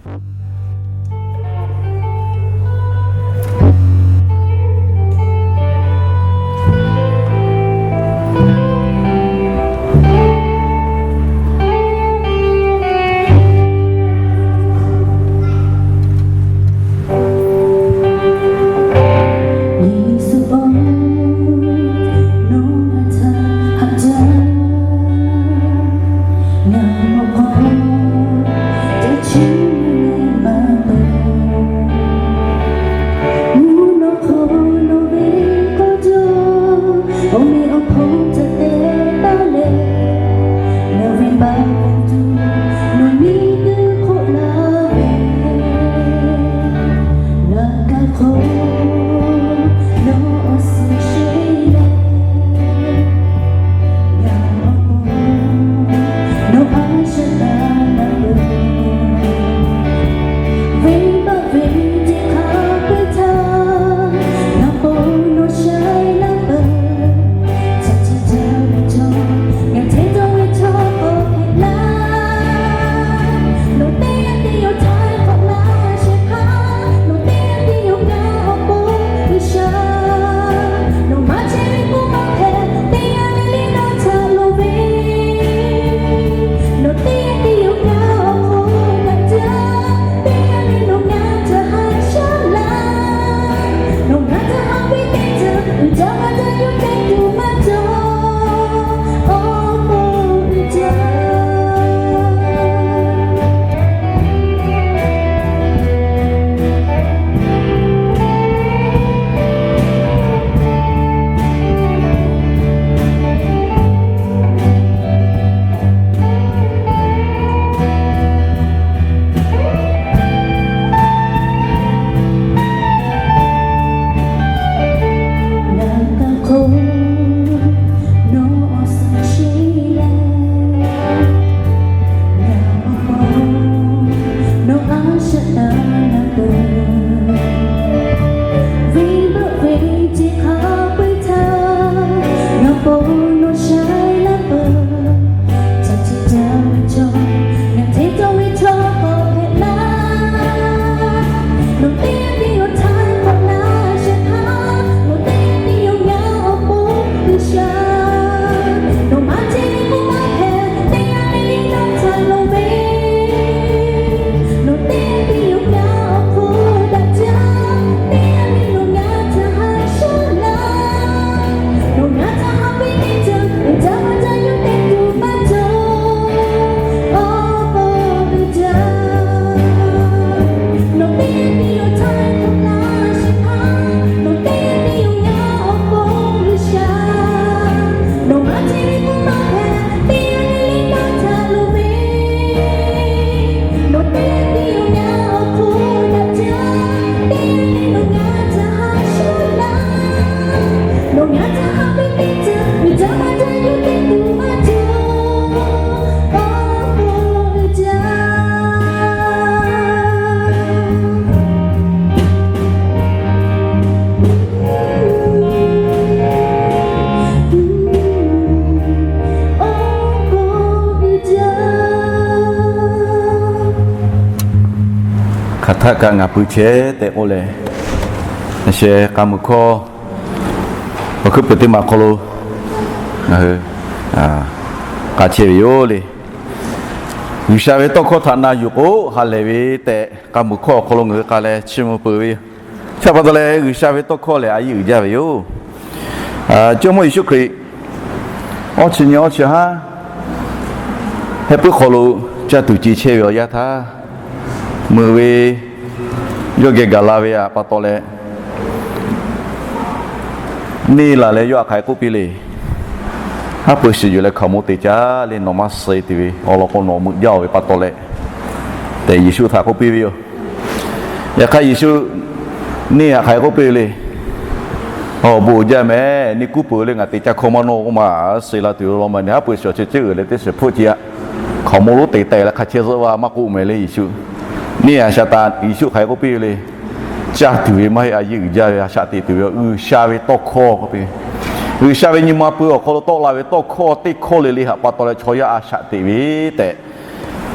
Hk'aˬ htaˆ kaꞈ ngaˬ pui chehˇ tehꞈ k'oˆ leh, a sheh k'a muiˬ hkawˇ awˬ hkuiˉ puiˍ teˇ maˬ hk'aw lo ngaˬ hui k'a chehˇ ve yoˬ le. G'uiˬsha ve tawˇ hkawˇ htaꞈ na yuˬ k'o ha lehˬ ve tehꞈ, k'a muiˬ hkawˇ awˬ hk'aw lo ngaˬ hui k'a leh chiˇ mvuh peuˬ ve yoˬ. Chi pa taw leh G'uiˬsha ve tawˇ hkawˇ lehˬ a yiˇ uiˍ jaˇ ve yoˬ. Jawˇmawˇ Yeˍsuˆ Hkriꞈ awˇ chi nyi awˇ chi haˉ heh puiˉ hk'aw lo caˇ tuˬ ce chehˇ ve awˬ yanˇ htaˇ, meuꞈ ve yawˇ geh gaˬ la ve pa taw leh, neˇ laˬ leh yawˇ htaꞈ hk'aˬ hk'e k'oˆ piˇ le. Haˉ pui shiˍ yuˬ leh hkaoˍmonˇ te caˇ le, nawˬ maˇ suh e te ve awˬ lawn k'o nawˬ meuꞈ jaˇ-oˬ ve pa taw leh tehꞈ Yeˍsuˆ htaꞈ k'oˆ piˇ ve yoˬ. Yaꞈ hk'aˇ Yeˍsuˆ neˇ htaꞈ hk'aˬ hk'e k'oˆ piˇ ve le. Awˬ bon uiˍ jaˇ mehˍ, neˇ kuˉ peuˬ le, ngaˬ te caˇ hkawˇ maˇ nawˇ k'oˆ ma, suh e la tuˬ ve law ma neˬ, haˉ pui shiˍ awˬ chi ceuˬ uiˍ leh teˇ shiˍ hpfuhˆ ce-a. Hkaoˍmonˇ lonˉ te teh leh hk'a chehˇ zuhˆ vaˇ maˇ k'oˆ mehˍ le Yeˍsuˆ. Neˇ htaꞈ shaꞈ taˍ, Yeˍsuˆ hk'aˬ hk'e k'oˆ piˇ ve le. Caˇ tuˬ ve maˇ heˆ, a yiˇ uiˍ jaˇ ve a shaꞈ teꞈ tuˬ ve G'uiˬsha ve tawˇ hkawˇ k'oˆ piˇ ve. G'uiˬsha ve nyi ma pui awˬ hk'aw lo tawˆ la ve tawˇ hkawˇ teˇ hkawˇ le le htaꞈ pa taw leh chaw yaˇ a shaꞈ teꞈ ve tehꞈ,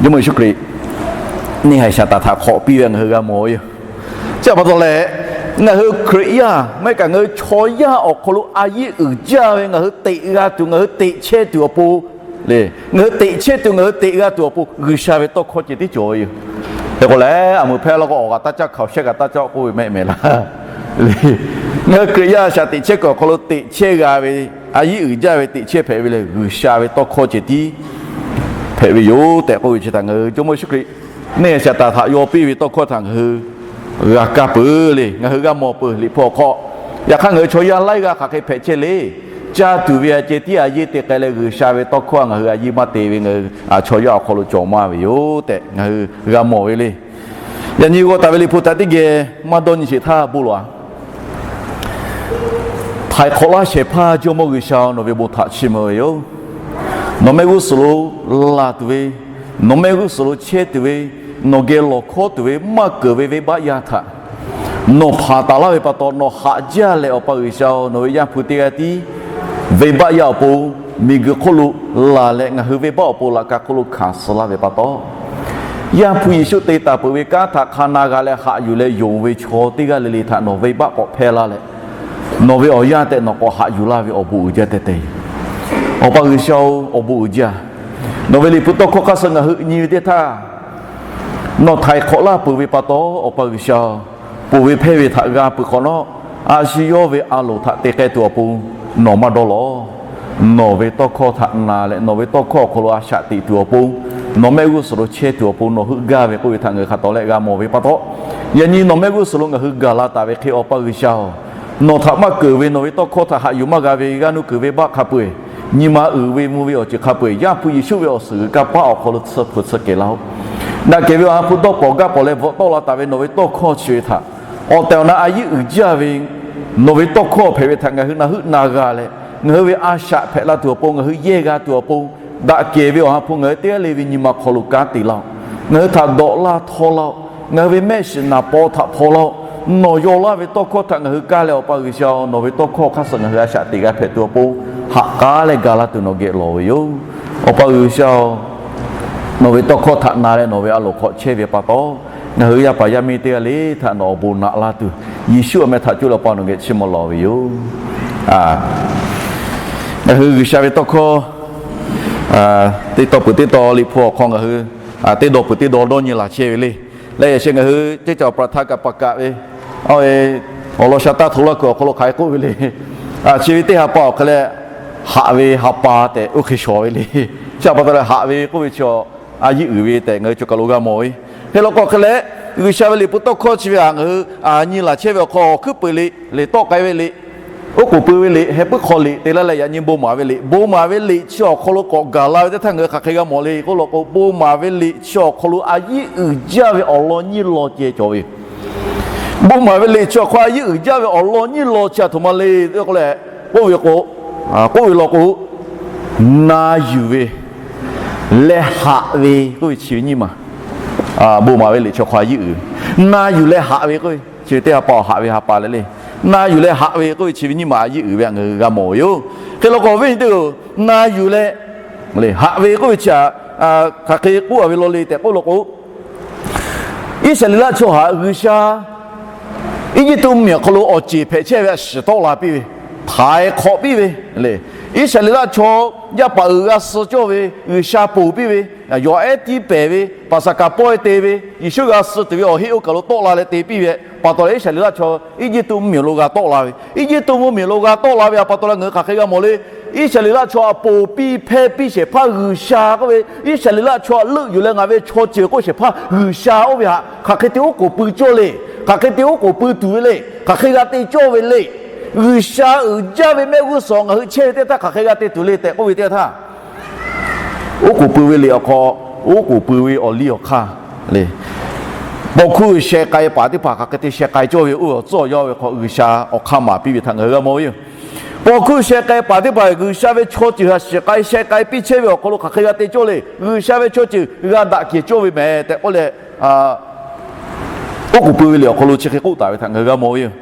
Jawˇmawˇ Yeˍsuˆ Hkriꞈ neˇ haiˬ shaˍ taˍ htaꞈ hk'awꞈ piˇ ve ngaˬ hui g'a mawˬ ve yoˬ. Chi pa taw leh, ngaˬ hui Hkriꞈ yaˇ maˇ heˆ kaꞈ ngaˬ hui chaw yaˇ awˬ hk'aw lo a yiˉ uiˍ jaˇ ve ngaˬ hui teꞈ g'a tuˬ, ngaˬ hui teꞈ chehˇ tuˬ awˬ pon le, ngaˬ hui teꞈ chehˇ tuˬ, ngaˬ hui teꞈ g'a tuˬ awˬ pon G'uiˬsha ve tawˇ hkawˇ ceh tiˉ cawˬ ve yoˬ. Hk'e k'o leh, a muiˬ hpehˇ la k'o awˬ g'aꞈ taˇ caˇ hkaoˍ shehˆ g'aꞈ taˇ caˇ k'oˆ ve mehˆ mehˍ laˇ. Ngaˬ hui Hkriꞈ yaˇ shaꞈ teꞈ chehˇ kuiˬ awˬ hk'aw lo teꞈ chehˇ g'a ve, a yiˉ uiˍ jaˇ ve teꞈ chehˇ hpehꞈ ve lehˬ, G'uiˬsha ve tawˇ hkawˇ ceh tiˉ hpehꞈ ve yoˬ tehꞈ k'oˆ ve chi htaꞈ ngaˬ hui Jawˇmawˇ Yeˍsuˆ Hkriꞈ neˇ haiˬ shaˍ taˍ htaꞈ yaw piˇ ve tawˇ hkawˇ htaꞈ ngaˬ hui g'a kaˇ peuˬ le, ngaˬ hui g'a mawˬ peuˬ Liꞈ hpu awˬ hk'aw. Yaꞈ hk'aˇ, ngaˬ hui chaw yaˇ laiˉ g'aˇ hk'aˬ hk'e hpehꞈ chehˇ le. Caˇ tuˬ ve a ceh tiˉ a yeˇ te k'ai leh, G'uiˬsha ve tawˇ hkawˇ ngaˬ hui a yiˇ maˇ te ve ngaˬ hui chaw yaˇ awˬ hk'aw lo cawˬ maˇ ve yoˬ tehꞈ ngaˬ hui g'a mawˬ ve le. Yaꞈ nyi g'aw taˍ ve Liꞈ hpu htaꞈ teˇ geh maˇ dawˇ nyi sheˍ htaˇ bon lawˬ-a. Htaiˍ hk'awꞈ laˇ shehˍ hpaˇ Jawˇmawˇ G'uiˬsha-oˬ, nawˬ ve bon htaꞈ chiˇ mvuh ve yoˬ. Nawˬ mehˆ g'uˇ suhˍ lo laˬ tuˬ ve, nawˬ mehˆ g'uˇ suhˍ lo chehˇ tuˬ ve, nawˬ geh lawˬ hkawˉ tuˬ ve maˇ keunˍ ve venˇbaˆ yaˇ htaꞈ nawˬ hpanˍ taˍ laˇ ve pa taw, nawˬ haꞈ jaˇ leh, Awˬ pa G'uiˬsha-oˬ, nawˬ ve Yaˇ hpu teˇ g'aˇ tiˉ venˇbaˆ yaˇ awˬ pon, miˬguiˬ hk'oˆ lo laˬ leh ngaˬ hui venˇbaˆ awˬ pon laꞈ ka hk'oˆ lo hkanˍ suh laˇ ve pa taw, Yaˇ hpu Yeˍsuˆ te taˍ peuˬ ve kanˉ htaꞈ hk'a na g'a leh haꞈ yuˬ leh yonˍ ve chaw teˇ g'aˇ le le htaꞈ nawˬ venˇbaˆ k'awꞈ hpehˇ laˇ leh, nawˬ ve awˬ yaˇ tehꞈ nawˬ k'awꞈ haꞈ yuˬ laˇ ve awˬ bon uiˍ jaˇ tehꞈ te. Awˬ pa G'uiˬsha-oˬ, awˬ bon uiˍ jaˇ. Nawˬ ve Liꞈ hpu tawˇ hkawˇ hk'aˇ suh ngaˬ hui nyi ve teˇ htaˇ, nawˬ htaiˍ hk'awꞈ laˇ peuˬ ve pa taw, Awˬ pa G'uiˬsha-oˬ, ponˬ ve hpehˇ ve htaꞈ g'a peuˬ hk'awꞈ nawˉ, a shu yawˇ ve a loˍ htaꞈ te k'ai tuˬ awˬ pon nawˬ maˇ dawˇ lawˬ. Nawˬ ve tawˇ hkawˇ htaꞈ na leh, nawˬ ve tawˇ hkawˇ awˬ hk'aw lo a shaꞈ teꞈ tuˬ awˬ pon, nawˬ mehˆ g'uˇ suhˍ lo chehˇ tuˬ awˬ pon nawˬ heuˆ gaˇ ve k'oˆ ve htaꞈ ngaˬ hui hk'a tawˍ leh g'a mawˬ ve pa taw, yaꞈ nyi nawˬ mehˆ g'uˇ suhˍ lo ngaˬ hui gaˬ la taˍ ve hk'e, Awˬ pa G'uiˬsha-oˬ, nawˬ htaꞈ maˇ keunˍ ve nawˬ ve tawˇ hkawˇ htaꞈ haꞈ yuˬ maˇ g'a ve g'aˇ nuˇ kuiˬ venˇbaˆ hk'a peu-eˬ, nyi ma uiˍ ve mvuh ve awˬ ceuˬ hk'a peu-eˬ, Yaˇ hpu Yeˍsuˆ ve awˬ suhˍ g'uiˬ kanˇ paˆ awˬ hk'aw lo tsuhˇ hpu tsuhˇ kehˬ laˇ-oˆ. Daꞈ kehˬ ve Awˬ ha hpu dawˇ pawnˍ gaˇ pawnˍ leh bvuhꞈ tawˆ la taˍ ve nawˬ ve tawˇ hkawˇ chi ve htaꞈ, awˬ tehˬ awˬ na a yiˉ uiˍ jaˇ ve nawˬ ve tawˇ hkawˇ hpehꞈ ve htaꞈ ngaˬ hui na heuˆ na g'a leh, ngaˬ hui ve a shaꞈ hpehꞈ la tuˬ awˬ pon, ngaˬ hui yehˇ g'a tuˬ awˬ pon, daꞈ kehˬ ve Awˬ ha hpu ngaˬ hui teˇ g'aˇ le ve nyi ma hk'aw lo kanˉ te laˇ-oˆ. Ngaˬ hui htaꞈ dawꞈ laˇ htawˇ laˇ-oˆ. Ngaˬ hui ve mehˆ shiˍ naˍ paw htaꞈ hpaw laˇ-oˆ. Nawˬ yaw laˇ ve tawˇ hkawˇ htaꞈ ngaˬ hui kaˇ leh, Awˬ pa G'uiˬsha-oˬ, nawˬ ve tawˇ hkawˇ hk'aˇ suh ngaˬ hui a shaꞈ teꞈ g'a hpehꞈ tuˬ awˬ pon, haꞈ k'aˉ leh ga laˇ tuˬ nawˬ geh lawˬ ve yoˬ. Awˬ pa G'uiˬsha-oˬ, nawˬ ve tawˇ hkawˇ htaꞈ na leh nawˬ ve a loˍ hk'aw chehˇ ve pa taw, ngaˬ hui yaˇ paˍ yaˇ miˇ teˇ g'aˇ le htaꞈ nawˬ awˬ bon naꞈ laˇ tuˬ, Yeˍsuˆ awˬ meh htaꞈ coˇ leh Awˬ pa nawˬ geh chiˇ mvuh lawˬ ve yoˬ. Ngaˬ hui G'uiˬsha ve tawˇ hkawˇ teˇ taw peuˬ teˇ taw Liꞈ hpu awˬ hk'aw ngaˬ hui teˇ daw peuˬ teˇ daw dawˇ nyi laˬ chehˇ ve le. Leh yaꞈ sheh ngaˬ hui teˇ caˬ awˬ pa htaˇ kaꞈ pa kaꞈ ve, awˬ lawn sha taˇ hto laˇ kuiˬ awˬ hk'aw lo hk'aˬ hk'e k'oˆ ve le. Chi ve teˇ ha pa awˬ hk'e leh, haꞈ ve ha pa tehꞈ oˇ hk'e shawˍ ve le. Chi pa taw leh haꞈ ve k'oˆ ve chi a yiˉ uiˍ ve tehꞈ ngaˬ hui cawˬ kaˬ lo g'a mawˬ ve. Hk'e law k'o hk'e leh, G'uiˬsha ve Liꞈ hpu tawˇ hkawˇ chi ve htaꞈ ngaˬ hui nyi laˬ chehˇ ve awˬ hk'aw, awˬ hkuiˉ peuˬ liꞈ, liꞈ tawˆ k'ai ve liꞈ, oˉ k'oˍ pui ve liꞈ, heh puiˉ hk'aw liꞈ te laˇ leh, yaꞈ nyi bon maˍ ve liꞈ, bon maˍ ve liꞈ chi awˬ hk'aw lo k'awꞈ gaˬ la ve teˇ htaˇ ngaˬ hui hk'aˬ hk'e g'a mawˬ le k'oˆ law k'o, bon maˍ ve liꞈ chi awˬ hk'aw lo a yiˉ uiˍ jaˇ ve awˬ lawn nyiˇ lawn ceh cawˬ ve yoˬ. Bon maˍ ve liꞈ chi awˬ hk'aw a yiˉ uiˍ jaˇ ve awˬ lawn nyiˇ lawn chi aˬ htoꞈ ma le k'oˆ leh, k'oˆ ve k'o, k'oˆ ve law k'o, na yuˬ ve leh haꞈ ve k'oˆ ve chi ve nyiˇ maˬ. Bon maˍ ve liꞈ chi awˬ hk'aw a yiˉ uiˍ ve, na yuˬ leh haꞈ ve k'oˆ ve chi ve teˇ ha pa awˬ haꞈ ve ha pa leh le. Na yuˬ leh haꞈ ve k'oˆ ve chi ve nyiˇ maˬ a yiˉ uiˍ ve htaꞈ ngaˬ hui g'a mawˬ ve yoˬ. Hk'e law k'o, awˬ viˉ awˬ nyi teˇ-oˬ, na yuˬ leh haꞈ ve k'oˆ ve chi htaꞈ hk'aˬ hk'e k'oˆ a ve law le tehꞈ k'oˆ law k'o, Iˉsaˍreˍlaˆ chaw htaꞈ G'uiˬsha Eˇjiˇtuꞈ mvuhˇmiˬ awˬ hk'aw lo awˬ ceˬ hpehꞈ chehˇ ve htaꞈ shiˍ tawˆ la piˇ ve, htaiˍ hk'awꞈ piˇ ve le. Iˉsaˍreˍlaˆ chaw yaˇ paˍ uiˍ g'a suh cawˇ ve G'uiˬsha ponˬ piˇ ve, yawˬ ehˉ tiˉ pehˍ ve, paˍsaˍhkaˍ pawehˇ te ve, Yeˍsuˆ g'a suh tuˬ ve awˬ heˆ oˇ kaˬ lo tawˆ la leh te piˇ ve pa taw leh, Iˉsaˍreˍlaˆ chaw Eˇjiˇtuꞈ mvuhˇmiˬ lo g'a tawˆ la ve, Eˇjiˇtuꞈ mvuhˇmiˬ lo g'a tawˆ la ve pa taw leh ngaˬ hui hk'aˬ hk'e g'a mawˬ le. Iˉsaˍreˍlaˆ chaw htaꞈ ponˬ piˇ hpehˇ piˇ shehˍ hpaˇ G'uiˬsha k'oˆ ve, Iˉsaˍreˍlaˆ chaw htaꞈ leuˆ yuˬ leh ngaˬ ve chaw ceuˬ k'oˆ shehˍ hpaˇ G'uiˬsha oˇ ve htaꞈ hk'aˬ hk'e te oˉ k'oˍ pui cawˇ le. Hk'aˬ hk'e te oˉ k'oˍ pui tuˬ ve le. Hk'aˬ hk'e g'a te cawˇ ve le. G'uiˬsha uiˍ jaˇ ve mehˆ g'uˇ suhˍ ngaˬ hui chehˇ ve teˇ htaˇ hk'aˬ hk'e g'a te tuˬ le tehꞈ k'oˆ ve teˇ htaˇ, oˉ k'oˍ pui ve liꞈ awˬ hk'aw, oˉ k'oˍ pui ve awˬ liˇ awˬ hk'aˇ le. Paw hkuˇ sheh k'ai paˍ teˇ hpaˍ hk'aˬ hk'e te sheh k'ai cawˇ ve, oˇ ve awˬ tcuhˉ awˬ yaˇ ve hk'aw G'uiˬsha awˬ hk'aˇ maˍ piˇ ve htaꞈ ngaˬ hui g'a mawˬ ve yoˬ. Paw hkuˇ sheh k'ai paˍ teˇ hpaˍ G'uiˬsha ve chaw ceuˬ htaꞈ shiˍ k'ai sheh k'ai piˇ chehˇ ve awˬ hk'aw lo hk'aˬ hk'e g'a te cawˇ le. G'uiˬsha ve chaw ceuˬ g'a daꞈ kehˬ cawˇ ve mehˍ tehꞈ k'oˆ leh, oˉ k'oˍ pui ve liꞈ awˬ hk'aw lo chi hk'e k'oˆ taˍ ve htaꞈ ngaˬ hui g'a mawˬ ve yoˬ.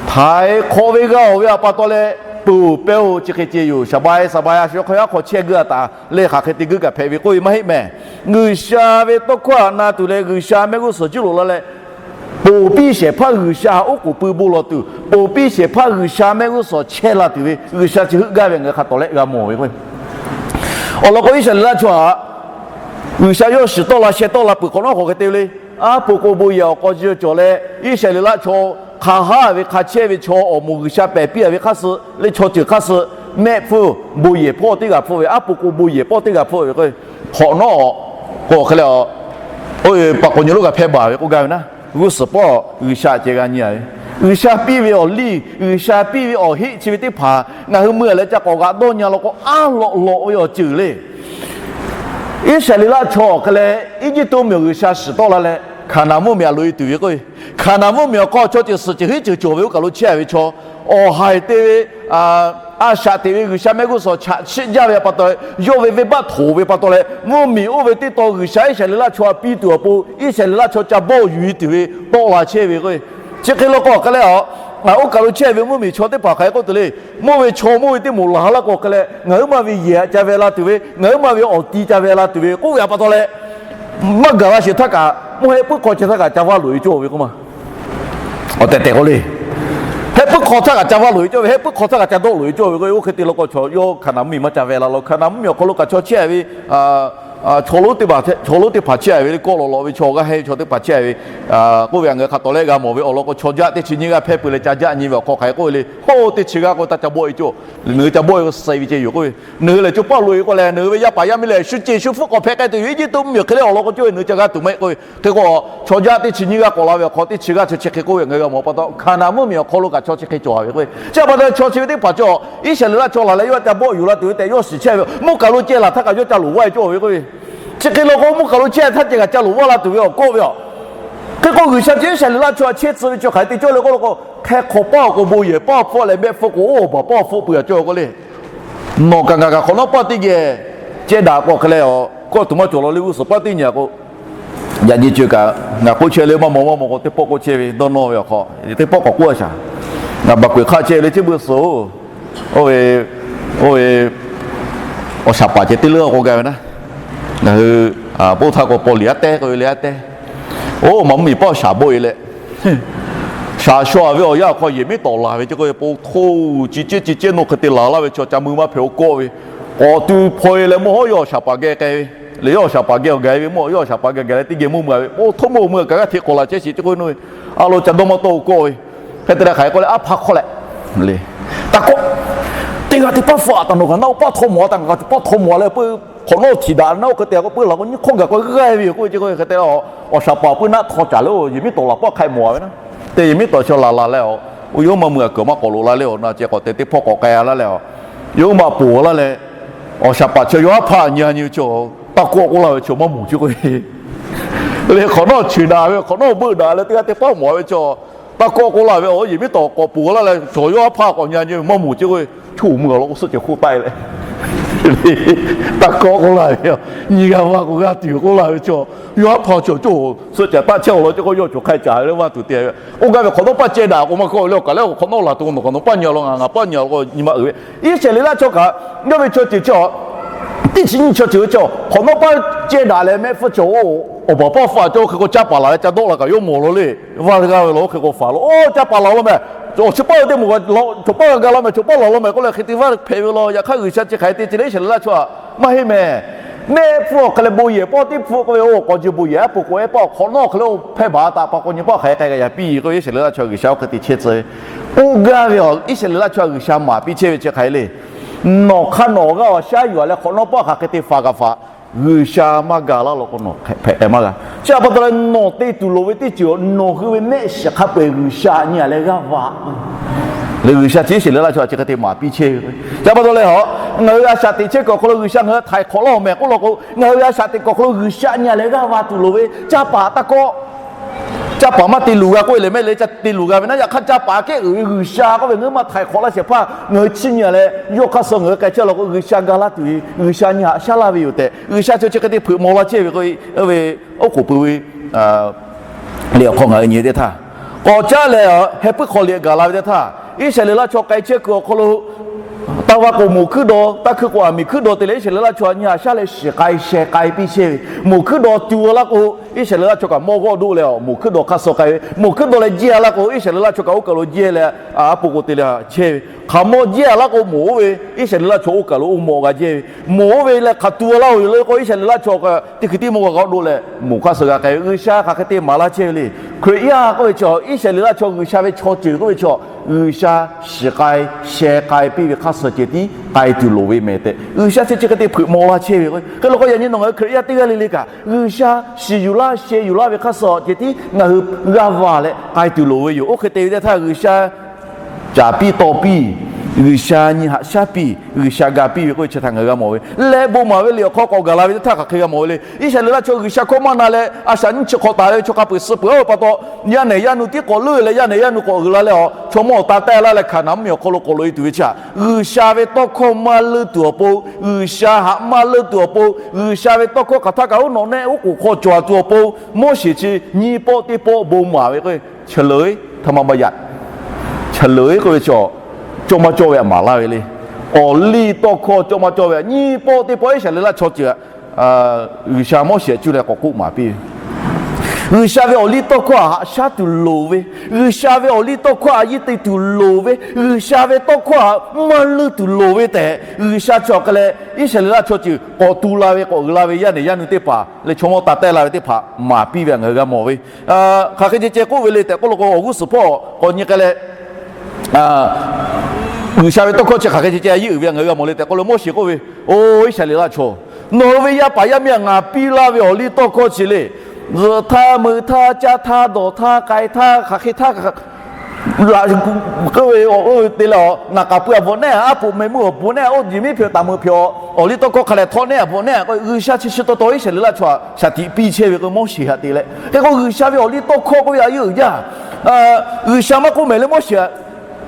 Htaiˍ hk'awꞈ ve g'a-oˬ ve htaꞈ pa taw leh, Peuˬ peuˬ-oˬ, chi hk'e ceh yoˬ. Shaˍ ba e shaˍ ba e a shu hk'aw yaˇ hk'aw chehˇ geuˇ a taˍ leh hk'aˬ hk'e te geuˇ kaꞈ hpehꞈ ve k'oˆ ve maˇ heˆ mehˍ. G'uiˬsha ve tawˇ hkawˇ htaꞈ na tuˬ leh G'uiˬsha mehˆ g'uˇ suhˍ juˇ loꞈ la leh, ponˬ piˇ shehˍ hpaˇ G'uiˬsha oˉ k'oˍ pui bon lawˬ tuˬ, ponˬ piˇ shehˍ hpaˇ G'uiˬsha mehˆ g'uˇ suhˍ chehˇ la tuˬ ve G'uiˬsha chi heuˆ gaˇ ve ngaˬ hui hk'a tawˍ lehˆ g'a mawˬ ve k'o, awˬ lawn k'o, Iˉsaˍreˍlaˆ chaw htaꞈ G'uiˬsha yawˇ shiˍ tawˆ la sheh tawˆ la peuˬ hk'awꞈ nawˉ hk'aw hk'e te ve le. Aˉ po k'o bon yehˬ awˬ k'aw ji cawˬ leh, Iˉsaˍreˍlaˆ chaw hk'a haˉ ve hk'a chehˇ ve chaw awˬ moˍ G'uiˬsha pehˬ piˇ a ve hk'aˇ suh leh chaw ceuˬ hk'aˇ suh mehˆ hpfuhˇ bon yehˬ pawˆ teˇ g'aˇ hpfuhˆ ve, aˉ po k'o bon yehˬ pawˆ teˇ g'aˇ hpfuhˆ ve k'o, hk'awꞈ nawˉ k'o hk'e leh, oˇ ve pa k'o nyi lonˉ g'a hpehˇ baˬ ve k'oˆ gaˇ ve naˉ, g'uˇ suhˍ pawˆ G'uiˬsha ceh g'a nyi a ve, G'uiˬsha piˇ ve awˬ liˇ, G'uiˬsha piˇ ve awˬ heˆ chi ve teˇ hpaˍ ngaˬ hui mui a leh ca k'awꞈ g'aꞈ dawˇ nyi law k'o, aˉ lawꞈ lawꞈ ve awˬ ceuˬ le. Iˉsaˍreˍlaˆ chaw awˬ hk'e leh Eˇjiˇtuꞈ mvuhˇmiˬ awˬ G'uiˬsha shiˍ tawˆ la leh, Hkaˍnanˍ mvuhˇmiˬ a loꞈ e tuˬ ve k'o, Hkaˍnanˍ mvuhˇmiˬ awˬ hk'aw chaw ceuˬ suhˍ ceuˬ hiˉ ceuˬ cawˬ ve oˇ kaˬ lo chehˇ a ve chaw, awˬ haiˬ te ve a shaꞈ teꞈ ve G'uiˬsha mehˆ g'uˇ suhˍ chaꞈ chiˆ jaˇ ve pa taw leh, yawˇ ve venˇbaˆ htoꞈ ve pa taw leh, mvuhˇmiˬ oˇ ve teˇ taw G'uiˬsha Iˉsaˍreˍlaˆ chaw htaꞈ piˇ tuˬ awˬ pon Iˉsaˍreˍlaˆ chaw ca bawˆ yuˬ e tuˬ ve tawˆ la chehˇ ve k'o, chi hk'e law k'o hk'e leh a, oˇ kaˬ lo chehˇ ve mvuhˇmiˬ chaw teˇ hpaˍ hk'aˬ hk'e k'oˆ tuˬ le. Mvuhˇ ve chaw mvuhˇ ve teˇ moˍ laˬ laˇ k'o hk'e leh, ngaˬ huiˉ ma ve yehˬ htaꞈ ca veh la tuˬ ve, ngaˬ huiˉ ma ve awˬ ti ca veh la tuˬ ve k'oˆ ve pa taw leh, maˇ gaˬ la sheˍ htaˇ kaꞈ mvuhˇ hehˆ puiˉ hk'aw chehˇ htaˇ kaꞈ ca vaˇ loꞈ e cawˇ ve k'oˆ ma. Awˬ tehˬ tehˬ k'o le, hehˆ puiˉ hk'aw htaˇ kaꞈ ca vaˇ loꞈ e cawˇ ve, hehˆ puiˉ hk'aw htaˇ kaꞈ ca dawˆ loꞈ e cawˇ ve k'o, oˇ hk'e te law k'o chaw yawˇ Hkaˍnanˍ mvuhˇmiˬ maˇ ca veh la law. Hkaˍnanˍ mvuhˇmiˬ awˬ hk'aw lo kaꞈ chaw chehˇ ve chaw lonˉ teˇ hpaˍ chehˇ ve le, kawˆ lawꞈ lawꞈ ve chaw g'aˇ hehnˇ ve chaw teˇ hpaˍ chehˇ ve k'oˆ ve htaꞈ ngaˬ hui hk'a tawˍ lehˆ g'a mawˬ ve awˬ lawn k'o, chaw jaˆ teˇ chi nyiˇ g'aˇ hpehˇ peuˬ leh ca jaˆ nyi ve awˬ hk'aw hk'aˬ hk'e k'oˆ ve le. Oˇ teˇ chi g'aˇ k'o taˇ ca bawˆ e cawˇ. Nawˬ hui ca bawˆ e k'o suh ve ceh yoˬ k'oˆ ve. Nawˬ hui lehˬ co paˆ loꞈ e k'o lehˬ, nawˬ hui ve yaˇ paˍ yaˇ miˇ lehˬ shu ceˬ shu hpfuhˆ k'awꞈ hpehꞈ k'ai tuˬ yoˬ. Eˇjiˇtuꞈ mvuhˇmiˬ hk'e leh awˬ lawn k'o cawˇ ve nawˬ hui ca g'a tuˬ maˇ heˆ k'oˆ ve. Hk'e k'o, chaw jaˆ teˇ chi nyiˇ g'aˇ k'awꞈ la ve awˬ hk'aw teˇ chi g'aˇ chaw chi hk'e k'oˆ ve ngaˬ hui g'a mawˬ pa taw, Hkaˍnanˍ mvuhˇmiˬ awˬ hk'aw lo kaꞈ chaw chi hk'e cawˬ ve k'oˆ ve. Chi pa taw chaw chi ve teˇ hpaˍ cawˇ Iˉsaˍreˍlaˆ chaw laˬ leh yawˇ ca bawˆ yuˬ la tuˬ ve tehꞈ yawˇ shiˍ chehˇ ve, mvuhˇ kaˬ lo ceh laˬ htaˇ kaꞈ yawˇ ca loꞈ vaˇ e cawˇ ve k'oˆ ve. Chi hk'e law k'o, mvuhˇ kaˬ lo chehˇ htaˇ ceh kaꞈ ca loꞈ vaˇ la tuˬ ve awˬ kawˆ ve a. Hk'e k'o, G'uiˬsha chi Iˉsaˍreˍlaˆ chaw chehˇ tcuh ve chi hk'aˬ hk'e te cawˇ le k'oˆ law k'o, hk'e hk'awꞈ paˇ awˬ k'o bon yehˬ paˇ hpfuhˆ leh mehˆ hpfuhˆ k'o oˇ awˬ baˬ paˇ hpfuhˆ peuˬ a cawˇ k'oˆ le. Nawˬ kaꞈ ngaˬ kaꞈ hk'awꞈ nawˉ paˇ teˇ geh ceh daꞈ k'o hk'e leh a, kawˆ tuˬ maˇ cawˬ law le. G'uˇ suhˍ paˇ teˇ nyi a k'o, yaꞈ nyi ceuˬ kaꞈ ngaˬ k'oˆ chehˇ le, maˇ mawˬ maˇ mawˬ k'o teˇ pawˆ k'oˆ chehˇ ve dawˇ nawˇ ve awˬ hk'aw, teˇ pawˆ k'awꞈ k'oˆ a shaˍ. Ngaˬ baˬ kuiˬ hk'aˆ chehˇ le, chi beuꞈ suhˍ oˇ ve, oˇ ve, awˬ shaˍ paˍ ceh teˇ leuˉ k'oˆ gaˇ ve naˉ, ngaˬ hui poˆ htaˇ k'o paw liꞈ aˉ tehˉ k'oˆ ve le aˉ tehˉ. Oˇ ma mvuhˇmiˬ paˆ awˬ shaˍ bawˆ e leh, shaˍ shaw a ve awˬ yanˇ awˬ hk'aw yehˬ miˉ tawˍ laˬ ve ceh k'oˆ ve, po htoˇ, ci cehˇ ci cehˇ nawˬ hk'e te laˬ laˇ ve chaw ca mui maˇ hpehꞈ oˇ kawˆ ve, k'awꞈ tu hpaw e leh mvuhˇ hawˉ yawˇ awˬ shaˍ paˍ geh k'ai ve, leh yawˇ awˬ shaˍ paˍ geh awˬ gaˬ e ve mvuhˇ yawˇ awˬ shaˍ paˍ geh gaˬ leh teˇ geh mvuhˇ mui a ve, po htoˇ mvuhˇ mui a kaꞈ g'aˇ hteꞈ k'awꞈ laˬ chehˇ shiˍ ceh k'oˆ ve, a lo ca dawˇ maˇ tawˆ oˇ kawˆ ve. Hk'e te leh hk'aˬ hk'e k'oˆ leh, aˉ hpaˇ hk'awˇ leh, le, taˇ kawˆ, teˇ g'aˇ teˇ paˇ hpfuhˆ a taˍ nawˬ kaꞈ naˆ oˇ paˇ htaw mawˬ a taˍ, ngaˬ kaꞈ teˇ paˇ htaw mawˬ a leh, peuˬ hk'awꞈ nawˉ htiˍ daꞈ naˆ oˇ hk'e te k'o, peuˬ laˬ k'o nyiˇ hk'awˇ gaˬ k'o g'aˇ ve yoˬ k'oˆ ve ceh k'o, hk'e te leh, awˬ shaˍ paˍ peuˬ naˆ htaw caˍ leh, oˇ yehˬ miˉ tawˍ laˬ pawˆ hk'a mawˬ a ve naˉ, te yehˬ miˉ tawˍ chaw laˬ laˬ leh, oˇ yawˇ maˇ mui a kuiˬ maˇ k'awꞈ loꞈ la leh, awˬ na ceh k'awꞈ te teˇ hpawˇ k'awꞈ k'ai a laˇ leh, yawˇ maˇ ponˬ laˇ leh, awˬ shaˍ paˍ chaw yawˇ aˉ hpaˇ nyi a nyi ve chaw, taˇ kawˆ k'oˆ laˇ ve chaw maˇ mawˬ ceh k'o, le hk'awꞈ nawˉ chi daꞈ ve, hk'awꞈ nawˉ beuˆ daꞈ leh teˇ g'aˇ teˇ paˇ mawˬ a ve chaw, taˇ kawˆ k'oˆ laˇ ve, oˇ yehˬ miˉ tawˍ k'awꞈ ponˬ laˇ leh chaw yawˇ aˉ hpaˇ k'awꞈ nyi a nyi ve maˇ mawˬ ceh k'o, chaw mui a law k'o suhˆ ceh hk'oˆ taˆ e leh, taˇ kawˆ k'oˆ laˇ ve, nyi g'a vaˇ k'o g'aˇ tuˬ k'oˆ laˇ ve chaw, yawˇ aˉ hpaˇ chaw cawˇ suhˆ ceh taˆ chehˇ awˬ lawn ceh k'o yawˇ cawˬ hk'a caˍ ve leh vaˇ tuˬ te ve, oˇ gaˇ ve hk'awꞈ nawˉ paˇ ceh daꞈ k'o maˇ kawˆ ve le, awˬ kaˬ leh hk'awꞈ nawˉ laˬ tuˬ k'o nawˬ hk'awꞈ nawˉ paˇ nyi a law, ngaˬ ngaˬ paˇ nyi a law k'o nyi ma uiˍ ve, Iˉsaˍreˍlaˆ chaw kaꞈ, yawˇ ve chaw ceuˬ chi teˇ chi nyi chaw ceuˬ ve chaw hk'awꞈ nawˉ paˇ ceh daꞈ leh mehˆ hpfuhˆ cawˬ, oˇ awˬ baˬ paˇ hpfuhˆ a cawˇ hk'e k'o caˇ paˍ laˬ leh ca dawˆ la kaꞈ yawˇ mawˬ law le. Vaˇ g'a ve law oˇ hk'e k'o faˍ law, oˇ caˇ paˍ laˬ law meh, awˬ chi paˇ ve teˇ moˍ, chaw paˇ g'a ga laˇ meh, chaw paˇ laˬ law meh k'oˆ leh hk'e te vaˇ hpehꞈ ve law. Yaꞈ hk'aˇ G'uiˬsha chi hk'aˬ hk'e te ceh le, Iˉsaˍreˍlaˆ chaw a maˇ heˆ meh. Mehˆ hpfuhˆ awˬ hk'e leh bon yehˬ pawˆ teˇ hpfuhˆ k'oˆ ve, oˇ k'awꞈ ji bon yehˬ aˉ po k'o ehˉ paˇ awˬ hk'awꞈ nawˉ hk'e le, oˇ hpehˇ baˬ taꞈ pa k'o nyi paˇ hk'aˬ hk'e k'ai g'a yaꞈ piˇ k'oˆ ve, Iˉsaˍreˍlaˆ chaw G'uiˬsha oˇ hk'e te chehˇ tcuh ve. Oˇ gaˇ ve a, Iˉsaˍreˍlaˆ chaw G'uiˬsha maˍ piˇ chehˇ ve chi hk'aˬ hk'e le. Nawˬ hk'aˇ nawˬ g'aˇ awˬ shaˉ yuˬ a leh hk'awꞈ nawˉ paˇ hk'aˬ hk'e te faˍ kaꞈ faˍ, G'uiˬsha maˇ ga laˇ law k'o nawˬ hpehꞈ k'ai maˇ g'a. Chi pa taw leh nawˬ te tuˬ loˍ ve teˇ ceuˬ nawˬ hui ve mehˆ shiˍ hk'a peu-eˬ G'uiˬsha nyi a leh g'aˇ va. Leh G'uiˬsha chi Iˉsaˍreˍlaˆ chaw chi hk'e te maˍ piˇ chehˇ ve. Chi pa taw leh a, ngaˬ hui a shaꞈ teꞈ chehˇ kuiˬ awˬ hk'aw lo G'uiˬsha ngaˬ hui htaiˍ hk'awꞈ laˇ-oˬ meh k'oˆ law k'o, ngaˬ hui a shaꞈ teꞈ kuiˬ awˬ hk'aw lo G'uiˬsha nyi a leh g'aˇ va tuˬ loˍ ve, caˇ paˍ taˇ kawˆ. Caˇ paˍ maˇ te luˬ g'a k'oˆ e leh mehˆ leh ca te luˬ g'a ve naˉ, yaꞈ hk'aˇ caˇ paˍ kehˉ uiˍ ve G'uiˬsha k'oˆ ve ngaˬ hui maˇ htaiˍ hk'awꞈ laˇ shehˍ hpaˇ ngaˬ hui chiˇ nyi a leh yawˇ hk'aˇ suh ngaˬ hui k'ai chehˇ law k'o, G'uiˬsha ga laˇ tuˬ ve, G'uiˬsha nyi haꞈ shaˉ laˇ ve yoˬ tehꞈ, G'uiˬsha chi chi hk'e te hpeuꞈ maw laˇ chehˇ ve k'o, oˇ ve oˉ k'oˍ pui ve liꞈ awˬ hk'aw ngaˬ hui nyi teˇ htaˇ, k'awꞈ caˉ leh heh puiˉ hk'aw liꞈ gaˬ la ve teˇ htaˇ, Iˉsaˍreˍlaˆ chaw k'ai chehˇ kuiˬ awˬ hk'aw lo Taˇ va k'o, moˍ hkuiˉ daw, taˇ hkuiˇ k'o, aˬ miˍ hkuiˉ daw te leh Iˉsaˍreˍlaˆ chaw nyi haꞈ shaˉ leh shiˍ k'ai sheh k'ai piˇ chehˇ ve. Moˍ hkuiˉ daw tu laˇ k'o, Iˉsaˍreˍlaˆ chaw kaꞈ mawˇ g'awˇ doˆ leh, moˍ hkuiˉ daw hk'aˇ suh k'ai ve. Moˍ hkuiˉ daw leh jehˇ laˇ k'o, Iˉsaˍreˍlaˆ chaw kaꞈ oˇ kaˬ lo jehˇ leh, a, a po k'o te leh chehˇ ve. Hk'aˬ mawˇ jehˇ laˇ k'o, moˍ oˇ ve Iˉsaˍreˍlaˆ chaw oˇ kaˬ lo oˇ mawˇ g'a jehˇ ve. Moˍ oˇ ve leh hk'aˬ tu laˇ-oˬ le k'o, Iˉsaˍreˍlaˆ chaw kaꞈ teˇ hkui tiˉ mawˇ g'a g'awˇ doˆ leh moˍ hk'aˇ suh g'a k'ai ve. G'uiˬsha hk'aˬ hk'e te maˍ laˇ chehˇ ve le. Hkriꞈ yaˇ k'oˆ ve chaw, Iˉsaˍreˍlaˆ chaw G'uiˬsha ve chaw ceuˬ k'oˆ ve chaw, G'uiˬsha shiˍ k'ai sheh k'ai piˇ ve hk'aˇ suh ceh tiˉ k'ai tuˬ loˍ ve mehˍ tehꞈ, G'uiˬsha chi chi hk'e te hpeuꞈ maw laˇ chehˇ ve k'o, hk'e la k'o yaꞈ nyi nawˬ ngaˬ hui Hkriꞈ yaˇ teˇ g'aˇ le le kaꞈ, G'uiˬsha shiˍ yuˬ laˇ sheh yuˬ laˇ ve hk'aˇ suh ceh tiˉ ngaˬ hui g'a vaˬ leh k'ai tuˬ loˍ ve yoˬ. Oˇ hk'e te ve teˇ htaˇ, G'uiˬsha caˍ piˇ taw piˇ, G'uiˬsha nyi haꞈ shaˉ piˇ, G'uiˬsha ga piˇ ve k'oˆ ve chi htaꞈ ngaˬ hui g'a mawˬ ve. Leh bon maˍ ve liꞈ awˬ hk'aw k'awꞈ gaˬ la ve teˇ htaˇ hk'aˬ hk'e g'a mawˬ ve le. Iˉsaˍreˍlaˆ chaw G'uiˬsha hkawˇ maˇ na leh, a shaꞈ nyiˇ chi hk'awꞈ taˍ ve chaw hk'a peu-eˬ suh peuˬ-oˬ ve pa taw, yaˇ nehˬ yaˇ nu tiˉ k'awꞈ leuˆ leh yaˇ nehˬ yaˇ nu k'awꞈ g'uiˬ la leh, a chaw mawˇ awˬ ta tehˆ laˇ leh Hkaˍnanˍ mvuhˇmiˬ awˬ hk'aw lo k'awꞈ loꞈ e tuˬ ve chi htaꞈ, G'uiˬsha ve tawˇ hkawˇ maˇ leuˆ tuˬ awˬ pon, G'uiˬsha haꞈ maˇ leuˆ tuˬ awˬ pon, G'uiˬsha ve tawˇ hkawˇ hk'aˬ htaˇ kaꞈ oˉ nawꞈ nehˆ oˉ k'oˍ hk'aw cawˬ tuˬ awˬ pon, Moˉseˍ chi nyiˇ pawˆ teˇ pawˆ bon maˍ ve k'o, chaw leuˉ, htaˇ maˇ baˇ yaꞈ, chaw leuˉ k'oˆ ve chaw, cawˇ maˇ cawˇ ve htaꞈ maˍ laˇ ve le. Awˬ liˇ tawˇ hkawˇ cawˇ maˇ cawˇ ve htaꞈ nyiˇ pawˆ teˇ pawˆ Iˉsaˍreˍlaˆ chaw ceuˬ htaꞈ G'uiˬsha Moˉseˍ htaꞈ cuˇ leh k'awꞈ k'oˆ maˍ piˇ ve. G'uiˬsha ve awˬ liˇ tawˇ hkawˇ htaꞈ haꞈ shaˉ tuˬ loˍ ve, G'uiˬsha ve awˬ liˇ tawˇ hkawˇ htaꞈ a yiˇ te tuˬ loˍ ve, G'uiˬsha ve tawˇ hkawˇ htaꞈ maˇ leuˆ tuˬ loˍ ve tehꞈ, G'uiˬsha chi awˬ hk'e leh Iˉsaˍreˍlaˆ chaw ceuˬ k'awꞈ tu la ve k'awꞈ g'uiˬ la ve yaˇ nehˬ yaˇ nu teˇ hpaˍ leh chaw mawˇ ta tehˆ la ve teˇ hpaˍ maˍ piˇ ve htaꞈ ngaˬ hui g'a mawˬ ve. Hk'aˬ hk'e ceh ceh k'oˆ ve le tehꞈ k'oˆ lo k'o, awˬ g'uˇ suhˍ hpawˇ k'awꞈ nyi k'ai leh, G'uiˬsha ve tawˇ hkawˇ chi hk'aˬ hk'e ceh ceh a yiˇ uiˍ ve htaꞈ ngaˬ hui g'a mawˬ le tehꞈ k'oˆ lo, Moˉseˍ k'oˆ ve, Oˬ, Iˉsaˍreˍlaˆ chaw, nawˬ hui ve yaˇ paˍ yaˇ miˇ htaꞈ ngaˬ piˇ laˇ ve awˬ liˇ tawˇ hkawˇ chi le, zuhꞈ htaˇ, meuꞈ htaˇ, caˇ htaˇ, dawˬ htaˇ, k'ai htaˇ, hk'aˬ hk'e htaˇ, laꞈ k'oˆ ve, te leh, naˍ k'aˍ pui aꞈ bvuhꞈ nehˉ, aˉ poꞈ meh muˇ awˬ bvuhꞈ nehˉ, oˇ jeˬ miˉ hpehꞈ taˍ meuꞈ hpehꞈ, awˬ liˇ tawˇ hkawˇ hk'a dehꞈ htawˇ nehˉ aꞈ bvuhꞈ nehˉ k'o, G'uiˬsha chi chi taw taw Iˉsaˍreˍlaˆ chaw htaꞈ shaˍ tiꞈ piˇ chehˇ ve k'o, Moˉseˍ htaꞈ te leh, hk'e k'o G'uiˬsha ve awˬ liˇ tawˇ hkawˇ k'oˆ ve a yiˇ uiˍ jaˇ. G'uiˬsha maˇ k'oˆ mehˍ le Moˉseˍ htaꞈ.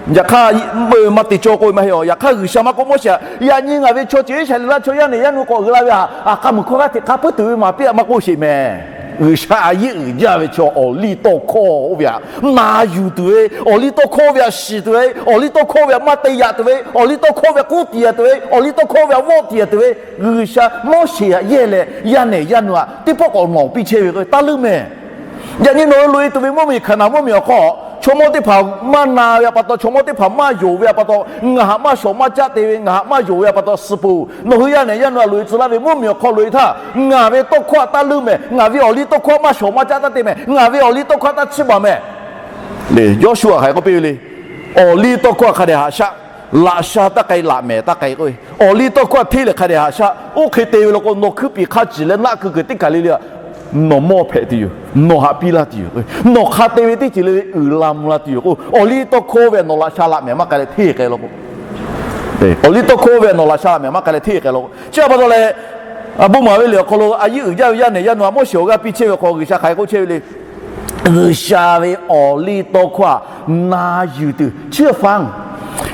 Yaꞈ hk'aˇ, maˇ te cawˇ k'oˆ ve maˇ heˆ. Yaꞈ hk'aˇ G'uiˬsha maˇ k'oˆ, Moˉseˍ htaꞈ, Yaꞈ nyi ngaˬ ve chaw ceuˬ Iˉsaˍreˍlaˆ chaw yaˇ nehˬ yaˇ nu k'awꞈ g'uiˬ la ve htaꞈ, aˬ k'a meuˬ hkawˇ g'aˇ hteꞈ k'a puiˉ tuˬ ve maˍ piˇ-a maˇ k'oˆ sheˍ mehˍ. G'uiˬsha a yiˇ uiˍ jaˇ ve chaw awˬ liˇ tawˇ hkawˇ oˇ ve htaꞈ na yuˬ tuˬ ve, awˬ liˇ tawˇ hkawˇ oˇ ve htaꞈ shiˍ tuˬ ve, awˬ liˇ tawˇ hkawˇ oˇ ve htaꞈ maˇ te yaꞈ tuˬ ve, awˬ liˇ tawˇ hkawˇ oˇ ve htaꞈ k'oˆ tiꞈ yaꞈ tuˬ ve, awˬ liˇ tawˇ hkawˇ oˇ ve htaꞈ vawˆ tiꞈ yaꞈ tuˬ ve, G'uiˬsha Moˉseˍ htaꞈ yehˇ leh yaˇ nehˬ yaˇ nu htaꞈ teˇ pawˆ k'awꞈ nawˬ piˇ chehˇ ve k'o, taˇ leuˉ mehˍ. Yaꞈ nyi nawˬ hui loꞈ e tuˬ ve mvuhˇmiˬ, Hkaˍnanˍ mvuhˇmiˬ awˬ hk'aw, chaw mawˇ teˇ hpaˍ maˇ na ve htaꞈ pa taw, chaw mawˇ teˇ hpaˍ maˇ yonˍ ve htaꞈ pa taw, ngaˬ htaꞈ maˇ shawˍ maˇ caˆ te ve, ngaˬ htaꞈ maˇ yonˍ ve htaꞈ pa taw suh peuˬ. Nawˬ hui yaˇ nehˬ yaˇ nu htaꞈ loꞈ e tcuh laˇ ve mvuhˇmiˬ awˬ hk'aw loꞈ e htaˇ, ngaˬ ve tawˇ hkawˇ htaꞈ taˇ leuˉ mehˍ. Ngaˬ ve awˬ liˇ tawˇ hkawˇ htaꞈ maˇ shawˍ maˇ caˆ taˇ te mehˍ. Ngaˬ ve awˬ liˇ tawˇ hkawˇ htaꞈ taˇ chiˇ baˬ mehˍ. Leh Yawˇsuˆ hk'aˬ hk'e k'oˆ piˇ ve le. Awˬ liˇ tawˇ hkawˇ htaꞈ hk'a dehꞈ haꞈ shaˆ. Laꞈ sha taˇ k'ai, laꞈ mehˍ taˇ k'ai k'oˆ ve, awˬ liˇ tawˇ hkawˇ htaꞈ hteˇ leh hk'a dehꞈ haꞈ shaˆ. Oˇ hk'e te ve law k'o, nawˬ hkuiˉ piˍ hk'a ciˬ leh naˆ keu kuiˬ teˇ kaˬ le le htaꞈ nawˬ mawˇ hpehꞈ tuˬ yoˬ. Nawˬ haꞈ piˇ laˇ tuˬ yoˬ. Nawˬ hk'a te ve teˇ ceuˬ le le uiˍ la mvuh la tuˬ yoˬ k'o, awˬ liˇ tawˇ hkawˇ ve htaꞈ nawˬ laꞈ sha laꞈ mehˍ maˇ k'ai leh hteˇ k'ai law k'o, awˬ liˇ tawˇ hkawˇ ve htaꞈ nawˬ laꞈ sha laꞈ mehˍ maˇ k'ai leh hteˇ k'ai law k'o, chi htaꞈ pa taw leh, bon maˍ ve liꞈ awˬ hk'aw lo a yiˇ uiˍ jaˇ ve yaˇ nehˬ yaˇ nu htaꞈ Moˉseˍ awˬ g'aˇ piˇ chehˇ ve awˬ hk'aw G'uiˬsha hk'aˬ hk'e k'oˆ chehˇ ve le. G'uiˬsha ve awˬ liˇ tawˇ hkawˇ htaꞈ na yuˬ tuˬ chiˇ faˉ.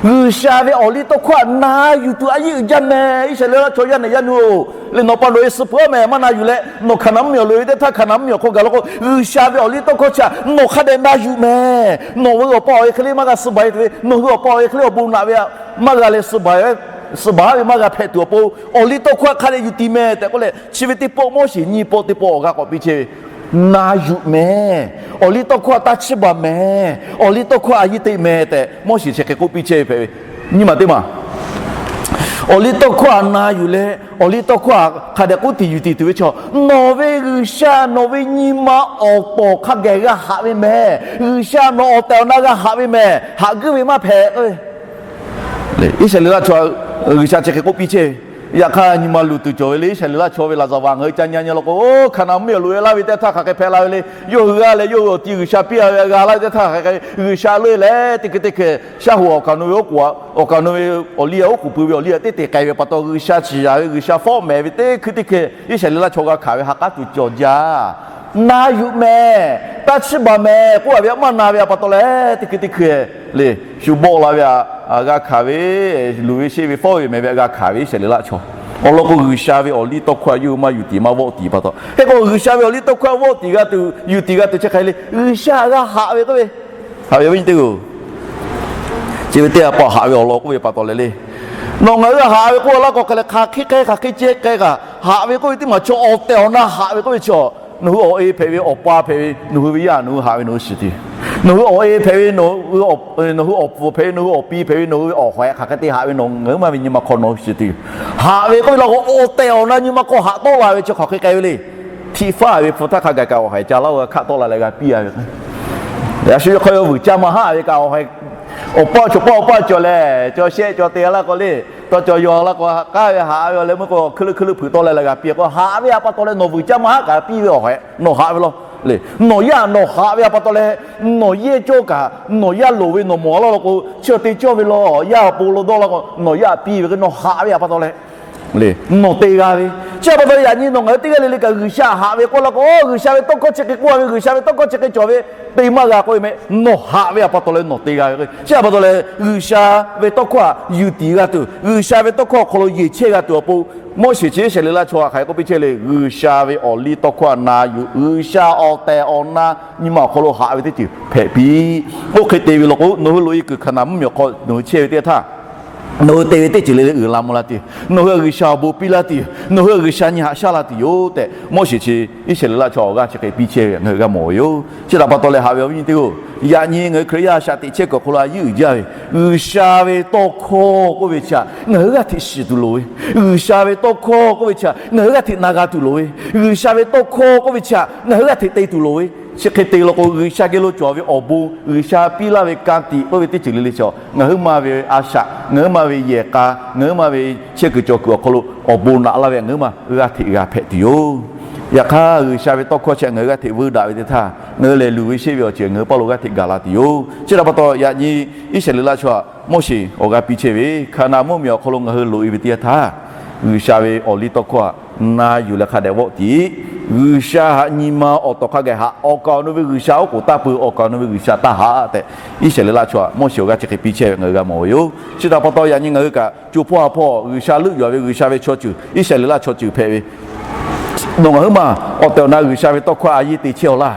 G'uiˬsha ve awˬ liˇ tawˇ hkawˇ htaꞈ na yuˬ tuˬ a yiˇ uiˍ jaˇ mehˍ. Iˉsaˍreˍlaˆ chaw yaˇ nehˬ yaˇ nu-oˬ, lehˬ nawˬ pa loꞈ e suh peuˬ-aˬ mehˍ, maˇ na yuˬ leh nawˬ Hkaˍnanˍ mvuhˇmiˬ awˬ loꞈ e ve teˇ htaˇ, Hkaˍnanˍ mvuhˇmiˬ awˬ hk'aw gaˬ law k'o, G'uiˬsha ve awˬ liˇ tawˇ hkawˇ chi htaꞈ nawˬ hk'a dehꞈ na yuˬ mehˍ. Nawˬ hui awˬ pa awˬ e hk'e le maˇ g'a suh baˬ e tuˬ ve, nawˬ hui awˬ pa awˬ e hk'e le awˬ bon naꞈ ve htaꞈ maˇ g'a leh suh baˬ, suh baˬ haˉ ve maˇ g'a hpehꞈ tuˬ awˬ pon, awˬ liˇ tawˇ hkawˇ htaꞈ hk'a dehꞈ yuˬ tiˍ mehˍ tehꞈ k'oˆ leh, chi ve teˇ pawˆ Moˉseˍ nyiˇ pawˆ teˇ pawˆ awˬ g'aˇ k'awꞈ piˇ chehˇ ve, na yuˬ mehˍ. Awˬ liˇ tawˇ hkawˇ htaꞈ taˇ chiˇ baˬ mehˍ. Awˬ liˇ tawˇ hkawˇ htaꞈ a yiˇ te mehˍ tehꞈ Moˉseˍ chi hk'e k'oˆ piˇ chehˇ ve hpehꞈ ve. Nyiˇ maˬ teˇ maˬ awˬ liˇ tawˇ hkawˇ htaꞈ na yuˬ leh, awˬ liˇ tawˇ hkawˇ htaꞈ hk'a dehꞈ k'oˆ tiꞈ yuˬ tiꞈ tuˬ ve chaw, nawˬ ve G'uiˬsha nawˬ ve nyi ma awˬ tawˍ hk'a gaˬ g'a haꞈ ve mehˍ. G'uiˬsha nawˬ awˬ tehˬ awˬ na g'a haꞈ ve mehˍ. Haꞈ guiˇ ve maˇ hpehꞈ. Iˉsaˍreˍlaˆ chaw G'uiˬsha chi hk'e k'oˆ piˇ chehˇ ve. Yaꞈ hk'aˇ nyi ma luˬ tuˬ cawˬ ve le. Iˉsaˍreˍlaˆ chaw ve laˍzaˍvaˍ ngaˬ hui ca nyi nyi law k'o, Hkaˍnanˍ mvuhˇmiˬ awˬ loꞈ e laˇ ve teˇ htaˇ hk'aˬ hk'e hpehꞈ la ve le. Yawˇ hui g'a leh yawˇ hui awˬ ti G'uiˬsha piˇ-a ve g'a laˇ ve teˇ htaˇ hk'aˬ hk'e G'uiˬsha loꞈ e leh teˇ hkui teˇ hkui shaˉ hoꞈ awˬ kaˍ nu ve oˉ k'oˍ, awˬ kaˍ nu ve awˬ liˇ htaꞈ oˉ k'oˍ pui ve awˬ liˇ htaꞈ teˇ te k'ai ve pa taw, G'uiˬsha ciˍ yaˍ ve G'uiˬsha fawˉ mehˍ ve teˇ hkui teˇ hkui Iˉsaˍreˍlaˆ chaw g'a hkanˍ ve ha k'aˉ tuˬ cawˬ jaˇ. Na yuˬ mehˍ, taˇ chiˇ baˬ mehˍ k'oˆ-a ve htaꞈ maˇ na ve pa taw leh teˇ hkui teˇ hkui le shu bawˆ la ve htaꞈ g'a hkanˍ ve, luˬ ve sheˆ ve fawˉ ve mehˍ ve htaꞈ g'a hkanˍ ve Iˉsaˍreˍlaˆ chaw. Awˬ lawn k'o, G'uiˬsha ve awˬ liˇ tawˇ hkawˇ htaꞈ yawˇ hui maˇ yuˬ tiˍ maˇ vawˆ tiˍ pa taw, hk'e k'o G'uiˬsha ve awˬ liˇ tawˇ hkawˇ htaꞈ vawˆ tiˍ g'a tuˬ yuˬ tiꞈ g'a tuˬ chi hk'e le, G'uiˬsha g'a haꞈ ve k'oˆ ve, haꞈ ve awˬ viˉ nyi teˇ-oˬ, chi ve teˇ g'aˇ pa haꞈ ve awˬ lawn k'oˆ ve pa taw leh le. Nawˬ ngaˬ hui haꞈ ve k'oˆ laˇ k'o, hk'aˬ leh hk'aˬ hk'e k'ai kaꞈ, haꞈ ve k'oˆ ve teˇ maˬ chaw awˬ tehˬ awˬ na haꞈ ve k'oˆ ve chaw, nawˬ hui awˬ e hpehꞈ ve awˬ pa hpehꞈ ve nawˬ hui ve yaˇ nawˬ hui haꞈ ve nawˬ hui shiˍ tuˬ, nawˬ hui awˬ e hpehꞈ ve, nawˬ hui awˬ pfuhˍ hpehꞈ ve, nawˬ hui awˬ pi hpehꞈ ve, nawˬ hui ve awˬ hawehꞈ hk'aˬ hk'e te haꞈ ve nawˬ ngaˬ hui ma ve nyi ma hk'aw nawˬ hui shiˍ tuˬ, haꞈ ve k'oˆ ve law k'o, awˬ tehˬ awˬ na nyi ma hk'aw haꞈ tawˆ la ve chi hk'aˬ hk'e k'ai ve le. Htiꞈ faˉ ve hpu htaˇ hk'a gaˬ kaꞈ awˬ haiˬ ca laˇ-o, hk'aˆ tawˆ la leh g'a piˇ-a ve. Yaꞈ shu yawˇ hk'aw yawˇ vuiˬ caˇ maˇ haˆ ve kaꞈ awˬ haiˬ, awˬ paˇ chaw paˇ awˬ paˇ cawˬ lehˬ, chaw shehˆ chaw te laˇ k'o le, tawˇ cawˬ yaw laˇ k'o, k'aˉ ve haꞈ ve awˬ leh meuˇ k'o, hkui leuˆ hkui leuˆ hpeuꞈ tawˆ leh leh g'a piˇ k'o, haꞈ ve awˬ pa taw leh nawˬ vuiˬ caˇ maˇ haˆ kaꞈ piˇ ve awˬ haiˬ nawˬ haꞈ ve law. Le, nawˬ yaˇ nawˬ haꞈ ve awˬ pa taw leh, nawˬ yehˇ cawˇ kaꞈ nawˬ yaˇ loˍ ve nawˬ mawˬ laˇ law k'o, chi te cawˇ ve law, yaˇ awˬ pon lo dawˇ law k'o, nawˬ yaˇ piˇ ve k'o, nawˬ haꞈ ve awˬ pa taw leh nawˬ te g'a ve. Chi awˬ pa taw leh yaꞈ nyi nawˬ ngaˬ hui teˇ g'aˇ le le kaꞈ G'uiˬsha haꞈ ve k'oˆ laˇ k'o, G'uiˬsha ve tawˇ hkawˇ chi hk'e k'oˆ ve, G'uiˬsha ve tawˇ hkawˇ chi hk'e cawˬ ve, te maˇ g'a k'oˆ ve meh, nawˬ haꞈ ve awˬ pa taw leh nawˬ te g'a ve. Chi awˬ pa taw leh G'uiˬsha ve tawˇ hkawˇ htaꞈ yuˬ tiˍ g'a tuˬ, G'uiˬsha ve tawˇ hkawˇ awˬ hk'aw lo yeˬ chehˇ g'a tuˬ awˬ pon, Moˉseˍ chi Iˉsaˍreˍlaˆ chaw htaꞈ hk'aˬ hk'e k'oˆ piˇ chehˇ le, G'uiˬsha ve awˬ liˇ tawˇ hkawˇ htaꞈ na yuˬ, G'uiˬsha awˬ tehˬ awˬ na nyi ma awˬ hk'aw lo haꞈ ve teˇ ceuˬ hpehꞈ piˇ. Oˇ hk'e te ve law k'o, nawˬ hui loꞈ-e kuiˬ Hkaˍnanˍ mvuhˇmiˬ awˬ hk'aw nawˬ hui chehˇ ve teˇ htaˇ, nawˬ hui te ve teˇ ceuˬ le le uiˍ la mvuh la tuˬ, nawˬ hui G'uiˬsha awˬ bon piˇ laˇ tuˬ yoˬ. Nawˬ hui G'uiˬsha nyi haꞈ shaˉ la tuˬ yoˬ tehꞈ, Moˉseˍ chi Iˉsaˍreˍlaˆ chaw awˬ g'aˇ chi hk'e piˇ chehˇ ve ngaˬ hui g'a mawˬ ve yoˬ. Chi htaꞈ pa taw leh haꞈ ve awˬ viˉ nyi teˇ-oˬ, yaꞈ nyi ngaˬ hui Hkriꞈ yaˇ a shaꞈ teꞈ chehˇ kuiˬ awˬ hk'aw lo a yeˇ uiˍ jaˇ ve, G'uiˬsha ve tawˇ hkawˇ k'oˆ ve chi htaꞈ ngaˬ hui g'aˇ hteꞈ shiˍ tuˬ loˍ ve, G'uiˬsha ve tawˇ hkawˇ k'oˆ ve chi htaꞈ ngaˬ hui g'aˇ hteꞈ na g'a tuˬ loˍ ve, G'uiˬsha ve tawˇ hkawˇ k'oˆ ve chi htaꞈ ngaˬ hui g'aˇ hteꞈ te tuˬ loˍ ve, chi hk'e te law k'o, G'uiˬsha geh lo cawˬ ve awˬ bon, G'uiˬsha piˇ laˇ ve ka tiꞈ k'oˆ ve teˇ ceuˬ le le chi, ngaˬ hui ma ve a shaꞈ, ngaˬ hui ma ve yehˬ k'a, ngaˬ hui ma ve chehˇ kuiˬ cawˬ kuiˬ awˬ hk'aw lo awˬ bon naꞈ laˇ ve ngaˬ hui ma g'aˇ hteꞈ g'a hpehꞈ tuˬ yoˬ. Yaꞈ hk'aˇ, G'uiˬsha ve tawˇ hkawˇ chi htaꞈ ngaˬ hui g'aˇ hteꞈ veuˇ daꞈ ve teˇ htaˇ, ngaˬ hui lehˬ luˬ ve sheˆ ve awˬ ceuˬ ngaˬ hui paˇ lo g'aˇ hteꞈ gaˬ la tuˬ yoˬ. Chi htaꞈ pa taw, yaꞈ nyi Iˉsaˍreˍlaˆ chaw htaꞈ Moˉseˍ awˬ g'aˇ piˇ chehˇ ve, Hkaˍnanˍ mvuhˇmiˬ awˬ hk'aw lo ngaˬ hui loꞈ-e ve teˇ yanˇ htaˇ, G'uiˬsha ve awˬ liˇ tawˇ hkawˇ htaꞈ na yuˬ leh hk'a dehꞈ vawˆ tiꞈ. G'uiˬsha htaꞈ nyi ma awˬ tawˍ hk'a gaˬ haꞈ, awˬ kaˍ awˬ nu ve G'uiˬsha oˉ k'oˍ taˇ pui, awˬ kaˍ awˬ nu ve G'uiˬsha taˇ haꞈ tehꞈ, Iˉsaˍreˍlaˆ chaw htaꞈ Moˉseˍ awˬ g'aˇ chi hk'e piˇ chehˇ ve ngaˬ hui g'a mawˬ ve yoˬ. Chi htaꞈ pa taw, yaꞈ nyi ngaˬ hui kaꞈ co hpawˇ ha hpawˇ G'uiˬsha leuˆ yuˬ-a ve G'uiˬsha ve chaw ceuˬ, Iˉsaˍreˍlaˆ chaw ceuˬ hpehꞈ ve, nawˬ ngaˬ hui maˬ awˬ tehˬ awˬ na G'uiˬsha ve tawˇ hkawˇ a yeˇ te chehˇ-aw laˇ.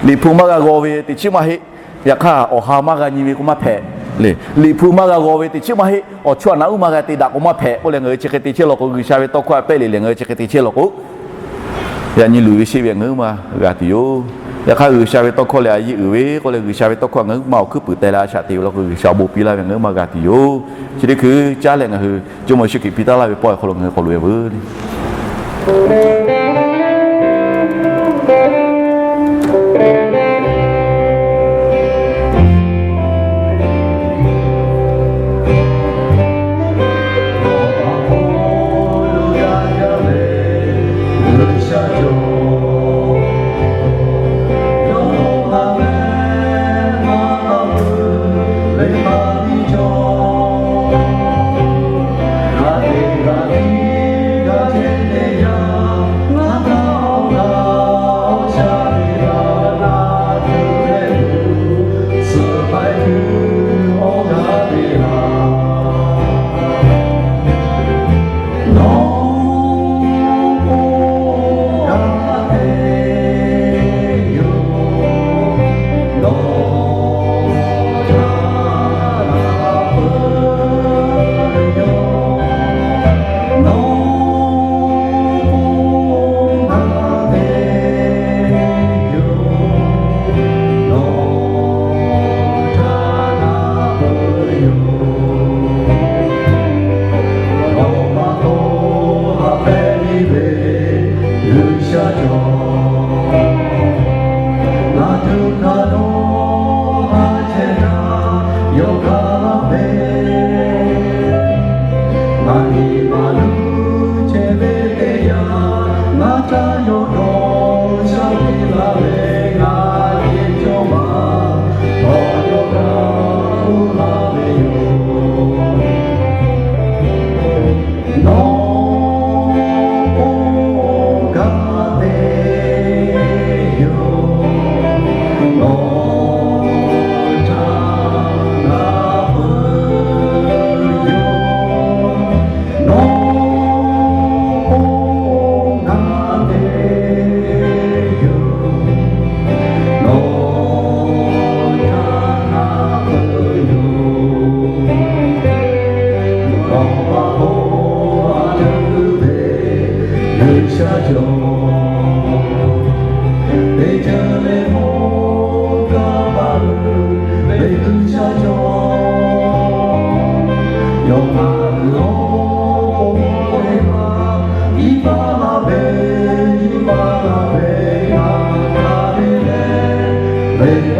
Liꞈ hpu maˇ g'a g'aw ve teꞈ chiˉ maˇ heˆ. Yaꞈ hk'aˇ, awˬ ha maˇ g'a nyi ve k'o maˇ hpehꞈ le. Liꞈ hpu maˇ g'a g'aw ve teꞈ chiˉ maˇ heˆ. Awˬ chawˇ naꞈ uˉ maˇ g'a te daꞈ k'o maˇ hpehꞈ k'oˆ leh, ngaˬ hui chi hk'e te chehˇ law k'o, G'uiˬsha ve tawˇ hkawˇ htaꞈ pehˇ le leh ngaˬ hui chi hk'e te chehˇ law k'o, yaꞈ nyi luˬ ve sheˆ ve ngaˬ hui maˇ g'a tuˬ yoˬ. Yaꞈ hk'aˇ, G'uiˬsha ve tawˇ hkawˇ lehˬ a yeˇ uiˍ ve k'oˆ leh, G'uiˬsha ve tawˇ hkawˇ ngaˬ hui maˇ awˬ hkuiˉ puiˍ teh leh a shaꞈ te ve law k'o, G'uiˬsha awˬ bon piˇ laˇ ve ngaˬ hui maˇ g'a tuˬ yoˬ. Chi teˇ hkui caˉ leh ngaˬ hui Jawˇmawˇ Yeˍsuˆ Hkriꞈ piˇ taˉ laˇ ve pawehˇ awˬ hk'aw lo ngaˬ hui k'awꞈ loꞈ-e veuˬ le. Hk'e